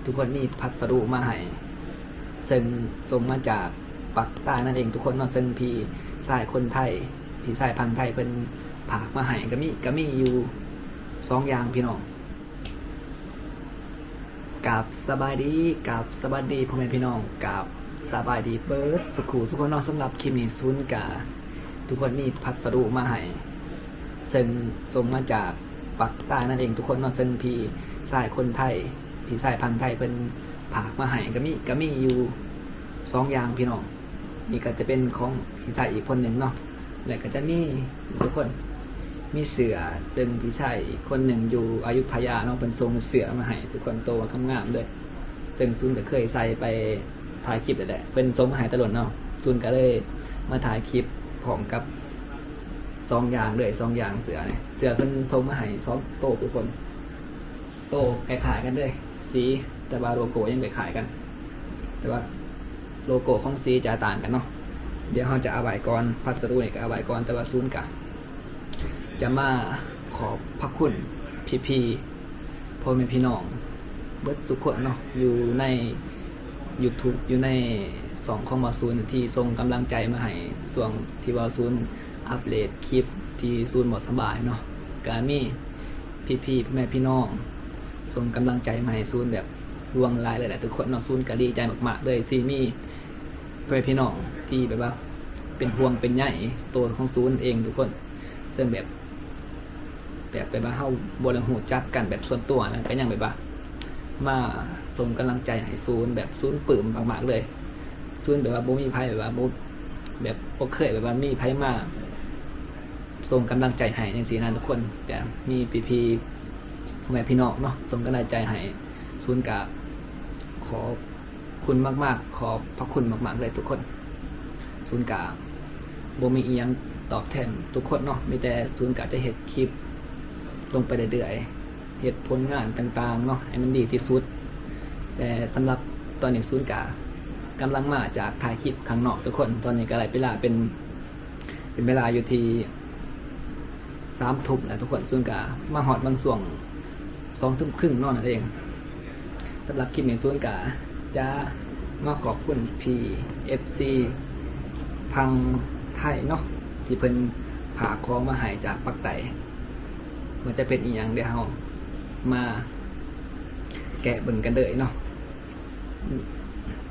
ທຸກຄົນ ມີພັດສະດຸມາໃຫ້ ເຊິ່ງສົ່ງມາຈາກປາກໃຕ້ນັ້ນເອງທຸກຄົນເນາະ, ເຊິ່ງພີ່ຊາຍຄົນໄທ ພີ່ຊາຍຝັ່ງໄທເພິ່ນຝາກມາໃຫ້ ກະມີ ກະມີຢູ່ສອງຢ່າງພີ່ນ້ອງ. ກາບສະບາຍດີ ກາບສະບາຍດີພໍ່ແມ່ພີ່ນ້ອງ ກາບສະບາຍດີເບິດສຸຂູສຸຄົນເນາະ. ສຳລັບຄລິບນີ້ ສູນກະ ທຸກຄົນ ມີພັດສະດຸມາໃຫ້ ເຊິ່ງສົ່ງມາຈາກປາກໃຕ້ນັ້ນເອງທຸກຄົນເນາະ, ເຊິ່ງພີ່ຊາຍຄົນໄທ ພີ່ຊາຍຝັ່ງໄທເພິ່ນຝາກມາໃຫ້ ກະມີ ກະມີຢູ່ສອງຢ່າງພີ່ນ້ອງ. ນີ້ກະຈະເປັນຂອງພີ່ຊາຍອີກຄົນໜຶ່ງເນາະ ແລະກະຈະມີ ທຸກຄົນ ມີເສື້ອ ເຊິ່ງພີ່ຊາຍອີກຄົນໜຶ່ງຢູ່ອະຍຸດທະຍາເນາະ ເພິ່ນສົ່ງເສື້ອມາໃຫ້ທຸກຄົນ ໂຕງາມໆເລີຍ, ເຊິ່ງສູນກະເຄີຍໃສ່ໄປຖ່າຍຄລິບແຫຼະ ເພິ່ນສົ່ງມາໃຫ້ແຕ່ດົນເນາະ. ສູນກະເລີຍມາຖ່າຍຄລິບພ້ອມກັບສອງຢ່າງເລີຍ ສອງຢ່າງເສື້ອນີ້ ເສື້ອເພິ່ນສົ່ງມາໃຫ້ສອງໂຕທຸກຄົນ. ໂຕຄ້າຍໆກັນເລີຍ ສີ ແຕ່ວ່າໂລໂກ້ຍັງຄ້າຍໆກັນ ແຕ່ວ່າໂລໂກ້ຂອງສີຈະຕ່າງກັນເນາະ. ດຽວເຮົາຈະເອົາໄວ້ກ່ອນ ພັດສະດຸນີ້ກະເອົາໄວ້ກ່ອນ ແຕ່ວ່າສູນກະຈະມາຂອບພະຄຸນພີ່ໆ ພໍ່ແມ່ພີ່ນ້ອງເບິດສຸຄົນເນາະ ຢູ່ໃນຢູທູບ ຢູ່ໃນຊ່ອງຂອງໝໍສູນ ທີ່ສົ່ງກຳລັງໃຈມາໃຫ້ ຊ່ວງທີ່ໝໍສູນອັບເດດຄລິບທີ່ສູນບໍ່ສະບາຍເນາະ ກະມີ ພີ່ໆ ພໍ່ແມ່ພີ່ນ້ອງສົ່ງກຳລັງໃຈມາໃຫ້ສູນແບບຫຼວງຫຼາຍເລີຍແຫຼະທຸກຄົນເນາະ. ສູນກະດີໃຈມາກໆເລີຍທີ່ມີພໍ່ແມ່ພີ່ນ້ອງທີ່ແບບວ່າເປັນຫ່ວງເປັນໃຍໂຕຂອງສູນເອງທຸກຄົນ, ເຊິ່ງແບບ ແບບ ແບບວ່າເຮົາບໍ່ໄດ້ຮູ້ຈັກກັນແບບສ່ວນຕົວນະ ກະຍັງແບບວ່າມາສົ່ງກຳລັງໃຈໃຫ້ສູນ ແບບສູນປຶ້ມມາກໆເລີຍ. ສູນແບບວ່າບໍ່ມີໃຜແບບວ່າບໍ່ ແບບບໍ່ເຄີຍແບບວ່າມີໃຜມາ ສົ່ງກຳລັງໃຈໃຫ້ຈັ່ງຊີ້ນະທຸກຄົນ. ກະມີພີ່ໆ ພໍ່ແມ່ພີ່ນ້ອງເນາະ ສົ່ງກຳລັງໃຈໃຫ້ ສູນກະຂອບຄຸນມາກໆ ຂອບພະຄຸນມາກໆເລີຍທຸກຄົນ. ສູນກະບໍ່ມີອີ່ຫຍັງຕອບແທນທຸກຄົນເນາະ ມີແຕ່ສູນກະຈະເຮັດຄລິບລົງໄປເລື້ອຍໆ ເຮັດຜົນງານຕ່າງໆເນາະ ໃຫ້ມັນດີທີ່ສຸດ. ແຕ່ສຳລັບຕອນນີ້ ສູນກະກຳລັງມາຈາກຖ່າຍຄລິບຂ້າງນອກທຸກຄົນ, ຕອນນີ້ກະໄດ້ເວລາເປັນ ເປັນເວລາຢູ່ທີ່ສາມທຸ່ມແລ້ວທຸກຄົນ. ສູນກະມາຮອດບາງຊ່ວງສອງທຸ່ມຄຶ່ງນອນນັ້ນເອງ. ສຳລັບຄລິບນີ້ ສູນກະຈະມາຂອບຄຸນພີ່ເອັຟຊີຝັ່ງໄທເນາະ ທີ່ເພິ່ນຝາກຂອງມາໃຫ້ຈາກປາກໃຕ້ ວ່າຈະເປັນອີ່ຫຍັງ ດຽວເຮົາມາແກະເບິ່ງກັນເລີຍເນາະ.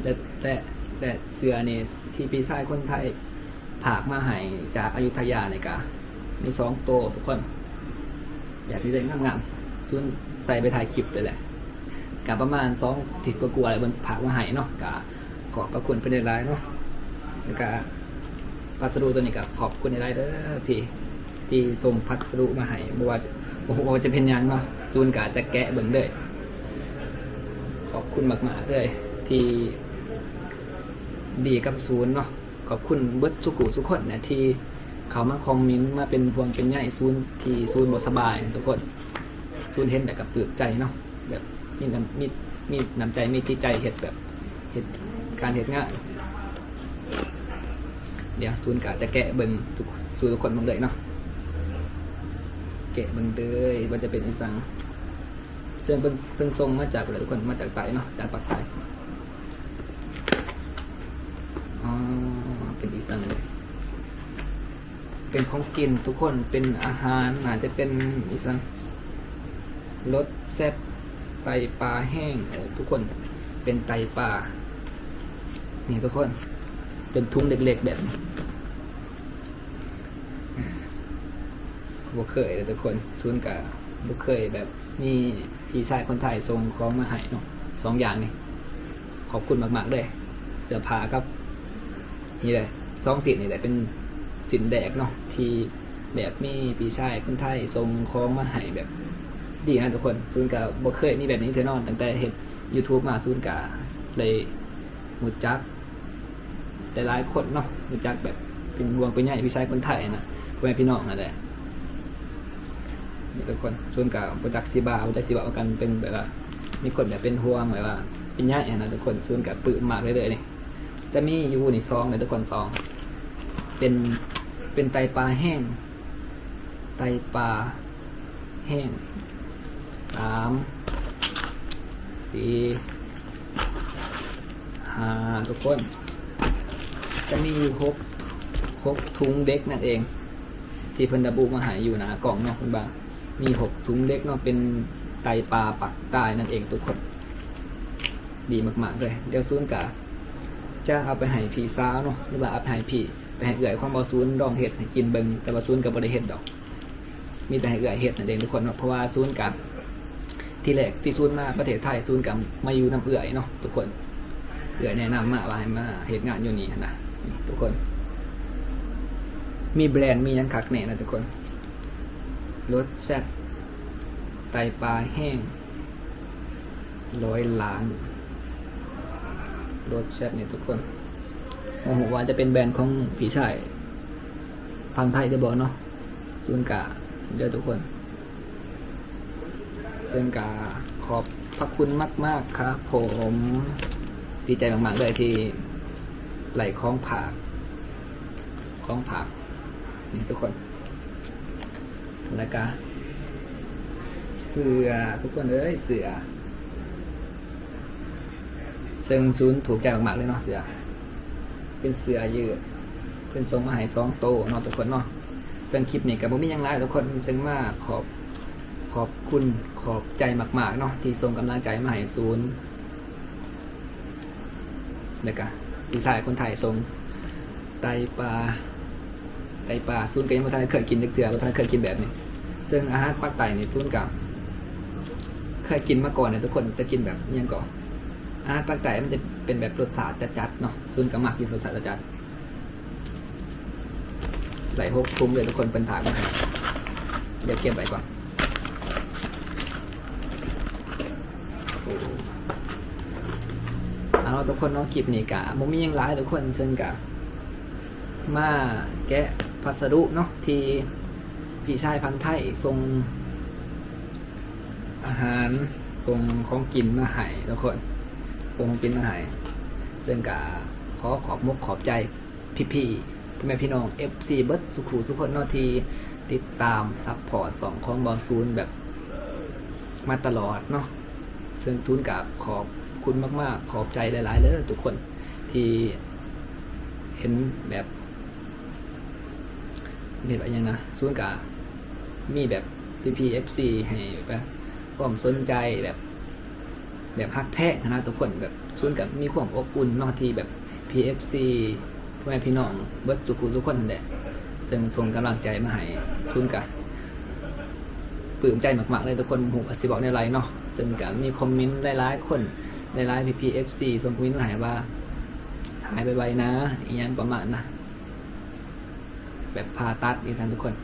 ແລະ ແລະ ແລະເສື້ອນີ້ທີ່ພີ່ຊາຍຄົນໄທ ຝາກມາໃຫ້ຈາກອະຍຸດທະຍານີ້ກະມີສອງໂຕທຸກຄົນ ແບບນີ້ເລີຍ ງາມໆ. ສູນໃສ່ໄປຖ່າຍຄລິບເລີຍແຫຼະ ກະປະມານສອງທິດກວ່າໆແລ້ວ ເພິ່ນຝາກມາໃຫ້ເນາະ. ກະຂອບພະຄຸນເພິ່ນຫຼາຍໆເນາະ ແລ້ວກະພັດສະດຸໂຕນີ້ກະຂອບຄຸນຫຼາຍໆເດີພີ່ ທີ່ສົ່ງພັດສະດຸມາໃຫ້. ບໍ່ວ່າ ບໍ່ຮູ້ວ່າຈະເປັນຫຍັງເນາະ ສູນກະຈະແກະເບິ່ງເດີ. ຂອບຄຸນມາກໆເລີຍທີ່ດີກັບສູນເນາະ. ຂອບຄຸນເບິດສຸຂູສຸຄົນນະ ທີ່ເຂົ້າມາຄອມເມັນ ມາເປັນຫ່ວງເປັນໃຍສູນ ທີ່ສູນບໍ່ສະບາຍທຸກຄົນ. ສູນເຫັນແລ້ວກະປຶ້ມໃຈເນາະ ແບບມີນ້ຳ ມີ ມີນ້ຳໃຈ ມີຈິດໃຈເຮັດແບບ ເຮັດການເຮັດງານ. ດຽວສູນກະຈະແກະເບິ່ງທຸກ ສູ່ທຸກຄົນເບິ່ງເລີຍເນາະ. ແກະເບິ່ງເດີ ວ່າຈະເປັນອີ່ຫຍັງ. ເຊິ່ງເພິ່ນ ເພິ່ນສົ່ງມາຈາກ ທຸກຄົນ ມາຈາກໃຕ້ເນາະ ຈາກປາກໃຕ້. ອໍ ເປັນອີ່ຫຍັງເລີຍ ເປັນຂອງກິນທຸກຄົນ ເປັນອາຫານ ໜ້າຈະເປັນອີ່ຫຍັງ ລົດແຊບ ໄຕປາແຫ້ງ. ໂອ້ ທຸກຄົນ ເປັນໄຕປາ ນີ້ທຸກຄົນ ເປັນທຸງເລັກໆແບບນີ້ ບໍ່ເຄີຍເລີຍທຸກຄົນ. ສູນກະບໍ່ເຄີຍແບບ ມີພີ່ຊາຍຄົນໄທສົ່ງຂອງມາໃຫ້ເນາະ ສອງຢ່າງນີ້ ຂອບຄຸນມາກໆເລີຍ. ເສື້ອຜ້າກັບ ນີ້ເລີຍ ສອງຊິ້ນນີ້ແຫຼະ ເປັນຊິ້ນແລກເນາະ ທີ່ແບບມີພີ່ຊາຍຄົນໄທສົ່ງຂອງມາໃຫ້ ແບບດີນະທຸກຄົນ. ສູນກະບໍ່ເຄີຍມີແບບນີ້ເທື່ອເນາະ ຕັ້ງແຕ່ເຮັດຢູທູບມາ ສູນກະເລີຍຮູ້ຈັກ ຫຼາຍໆຄົນເນາະ ຮູ້ຈັກແບບເປັນຫ່ວງເປັນໃຍພີ່ຊາຍຄົນໄທນະ ພໍ່ແມ່ພີ່ນ້ອງຫັ້ນແຫຼະ. ນີ້ທຸກຄົນ ສູນກະບໍ່ຈັກຊິວ່າ ບໍ່ຈັກຊິເວົ້າກັນ ເປັນແບບວ່າ ມີຄົນແບບເປັນຫ່ວງ ແບບວ່າເປັນໃຍຫັ້ນນະທຸກຄົນ. ສູນກະປຶ້ມມາກເລີຍໆນີ້ ຈະມີຢູ່ນີ້ ສອງເດີທຸກຄົນ ສອງ ເປັນ ເປັນໄຕປາແຫ້ງ ໄຕປາແຫ້ງ ສາມ ສີ່ ອ່າ ທຸກຄົນ ຈະມີຢູ່ຫົກ ຫົກຖົງເຫຼັກນັ້ນເອງ ທີ່ເພິ່ນລະບຸມາໃຫ້ຢູ່ໜ້າກ້ອງເນາະ. ເພິ່ນວ່າມີຫົກຖົງເຫຼັກເນາະ ເປັນໄຕປາປາກໃຕ້ນັ້ນເອງທຸກຄົນ ດີມາກໆເລີຍ. ດຽວສູນກະຈະເອົາໄປໃຫ້ພີ່ສາວເນາະ ຫຼືວ່າເອົາໄປໃຫ້ພີ່ ໄປໃຫ້ເອື້ອຍຂອງບ່າວສູນລອງເຮັດໃຫ້ກິນເບິ່ງ ແຕ່ວ່າສູນກະບໍ່ໄດ້ເຮັດດອກ ມີແຕ່ໃຫ້ເອື້ອຍເຮັດນັ້ນເອງທຸກຄົນເນາະ. ເພາະວ່າສູນກະ ທີແລກທີ່ສູນມາປະເທດໄທ ສູນກະມາຢູ່ນຳເອື້ອຍເນາະທຸກຄົນ ເອື້ອຍແນະນຳມາວ່າໃຫ້ມາເຮັດງານຢູ່ນີ້ຫັ້ນນະ ນີ້ທຸກຄົນ. ມີແບຣນ ມີຫຍັງຄັກແນ່ນະທຸກຄົນ ລົດແຊບ ໄຕປາແຫ້ງ ຮ້ອຍລ້ານ ລົດແຊບນີ້ທຸກຄົນ. ບໍ່ຮູ້ວ່າຈະເປັນແບຣນຂອງພີ່ຊາຍຝັ່ງໄທຫຼືບໍ່ເນາະ ສູນກະເດີທຸກຄົນ. ເຊິ່ງກະຂອບພະຄຸນມາກໆຄັບຜົມ ດີໃຈມາກໆເລີຍທີ່ໄດ້ຂອງຝາກ ຂອງຝາກນີ້ທຸກຄົນ. ແລ້ວກະເສື້ອ ທຸກຄົນເອີຍ ເສື້ອ ເຊິ່ງສູນຖືກໃຈມາກໆເລີຍເນາະ ເສື້ອ ເປັນເສື້ອຍືດ ເພິ່ນສົ່ງມາໃຫ້ສອງໂຕເນາະທຸກຄົນເນາະ. ເຊິ່ງຄລິບນີ້ກະບໍ່ມີຫຍັງຫຼາຍທຸກຄົນ ເຊິ່ງມາຂອບ ຂອບຄຸນ ຂອບໃຈມາກໆເນາະ ທີ່ສົ່ງກຳລັງໃຈມາໃຫ້ສູນ. ແລ້ວກະພີ່ຊາຍຄົນໄທສົ່ງໄຕປາ ໄຕປາ ສູນກະຍັງບໍ່ທັນໄດ້ເຄີຍກິນຈັກເທື່ອ ບໍ່ທັນໄດ້ເຄີຍກິນແບບນີ້. ເຊິ່ງອາຫານປາກໃຕ້ນີ້ສູນກະເຄີຍກິນມາກ່ອນແຫຼະທຸກຄົນ ຈະກິນແບບອີ່ຫຍັງເກາະ ອາຫານປາກໃຕ້ມັນຈະເປັນແບບລົດຊາດຈັດໆເນາະ ສູນກະມັກຢູ່ລົດຊາດຈັດໆ. ໄດ້ຫົກຖົງເລີຍທຸກຄົນ ເພິ່ນຝາກມາໃຫ້ ດຽວເກັບໄວ້ກ່ອນ. ເອົາທຸກຄົນເນາະ ຄລິບນີ້ກະບໍ່ມີຫຍັງຫຼາຍທຸກຄົນ ເຊິ່ງກະມາແກະພັດສະດຸເນາະ ທີ່ພີ່ຊາຍຝັ່ງໄທສົ່ງອາຫານ ສົ່ງຂອງກິນມາໃຫ້ທຸກຄົນ ສົ່ງຂອງກິນມາໃຫ້. ເຊິ່ງກະຂໍຂອບມົກຂອບໃຈ ພີ່ໆ ພໍ່ແມ່ພີ່ນ້ອງ ເອັຟຊີ ເບິດສູ່ຄູ່ສູ່ຄົນເນາະ ທີ່ຕິດຕາມຊັບພອດຊ່ອງຂອງບ່າວສູນແບບມາຕະຫຼອດເນາະ. ເຊິ່ງສູນກະຂອບຄຸນມາກໆ ຂອບໃຈຫຼາຍໆເດີທຸກຄົນ ທີ່ເຫັນແບບ ເຫັນວ່າຫຍັງນະ ສູນກະມີແບບພີ່ໆ ເອັຟຊີ ໃຫ້ແບບຄວາມສົນໃຈ ແບບ ແບບຮັກແພງຫັ້ນນະທຸກຄົນ ແບບສູນກະມີຄວາມອົບອຸ່ນເນາະ ທີ່ແບບ ພີ່ເອັຟຊີ ພໍ່ແມ່ພີ່ນ້ອງເບິດສູ່ຄູ່ສູ່ຄົນຫັ້ນແຫຼະ ເຊິ່ງສົ່ງກຳລັງໃຈມາໃຫ້ ສູນກະປຶ້ມໃຈມາກໆເລີຍທຸກຄົນ ບໍ່ຮູ້ວ່າຊິເວົ້າແນວໃດເນາະ. ເຊິ່ງກະມີຄອມເມັນຫຼາຍໆຄົນ ຫຼາຍໆ ພີ່ໆ ເອັຟຊີ ສົ່ງຄອມເມັນມາໃຫ້ວ່າ ຫາຍໄວໆນະ ອີ່ຫຍັງປະມານນະ ແບບຜ່າຕັດອີ່ຫຍັງຊັ້ນທຸກຄົນ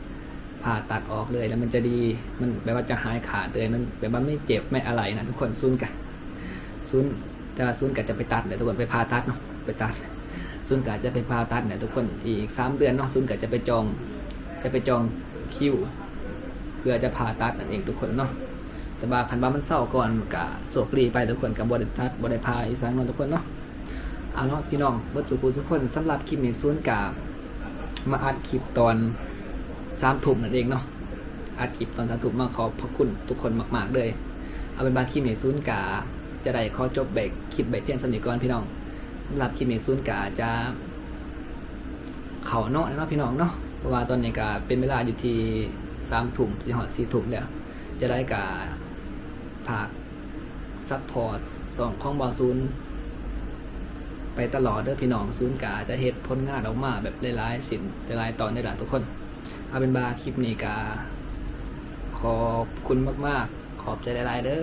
ຜ່າຕັດອອກເລີຍ ແລ້ວມັນຈະດີ ມັນແບບວ່າຈະຫາຍຂາດເລີຍ ມັນແບບວ່າໄມ່ເຈັບໄມ່ອະໄລນະທຸກຄົນ. ສູນກະ ສູນ ແຕ່ວ່າສູນກະຈະໄປຕັດແຫຼະທຸກຄົນ ໄປຜ່າຕັດເນາະ ໄປຕັດ ສູນກະຈະໄປຜ່າຕັດແຫຼະທຸກຄົນ ອີກສາມເດືອນເນາະ ສູນກະຈະໄປຈອງ ຈະໄປຈອງຄິວ ເພື່ອຈະຜ່າຕັດນັ້ນເອງທຸກຄົນເນາະ. ແຕ່ວ່າຄັນວ່າມັນເຊົາກ່ອນກະໂຊກດີໄປທຸກຄົນ ກະບໍ່ໄດ້ຕັດ ບໍ່ໄດ້ຜ່າອີ່ຫຍັງເນາະທຸກຄົນເນາະ. ເອົາເນາະ ພີ່ນ້ອງເບິດສູ່ຜູ້ສູ່ຄົນ ສຳລັບຄລິບນີ້ ສູນກະມາອັດຄລິບຕອນສາມທຸ່ມນັ້ນເອງເນາະ ອັດຄລິບຕອນສາມທຸ່ມ ມາຂອບພະຄຸນທຸກຄົນມາກໆເລີຍ. ເອົາເປັນວ່າຄລິບນີ້ ສູນກະຈະໄດ້ຂໍຈົບໄປ ຄລິບໄປພຽງສ່ຳນີ້ກ່ອນພີ່ນ້ອງ. ສຳລັບຄລິບນີ້ ສູນກະຈະເຂົ້ານອນແລ້ວເນາະ ພີ່ນ້ອງເນາະ ເພາະວ່າຕອນນີ້ກະເປັນເວລາຢູ່ທີ່ສາມທຸ່ມ ຊິຮອດສີ່ທຸ່ມແລ້ວ. ຈະໄດ້ກະຝາກ ຊັບພອດຊ່ອງຂອງບ່າວສູນໄປຕະຫຼອດເດີພີ່ນ້ອງ. ສູນກະຈະເຮັດຜົນງານອອກມາແບບຫຼາຍໆຊິ້ນ ຫຼາຍໆຕອນເດີລະທຸກຄົນ. ເອົາເປັນວ່າຄລິບນີ້ກະຂອບຄຸນມາກໆ ຂອບໃຈຫຼາຍໆເດີ.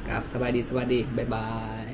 ກາບສະບາຍດີ ສະຫວັດດີ ບາຍບາຍ.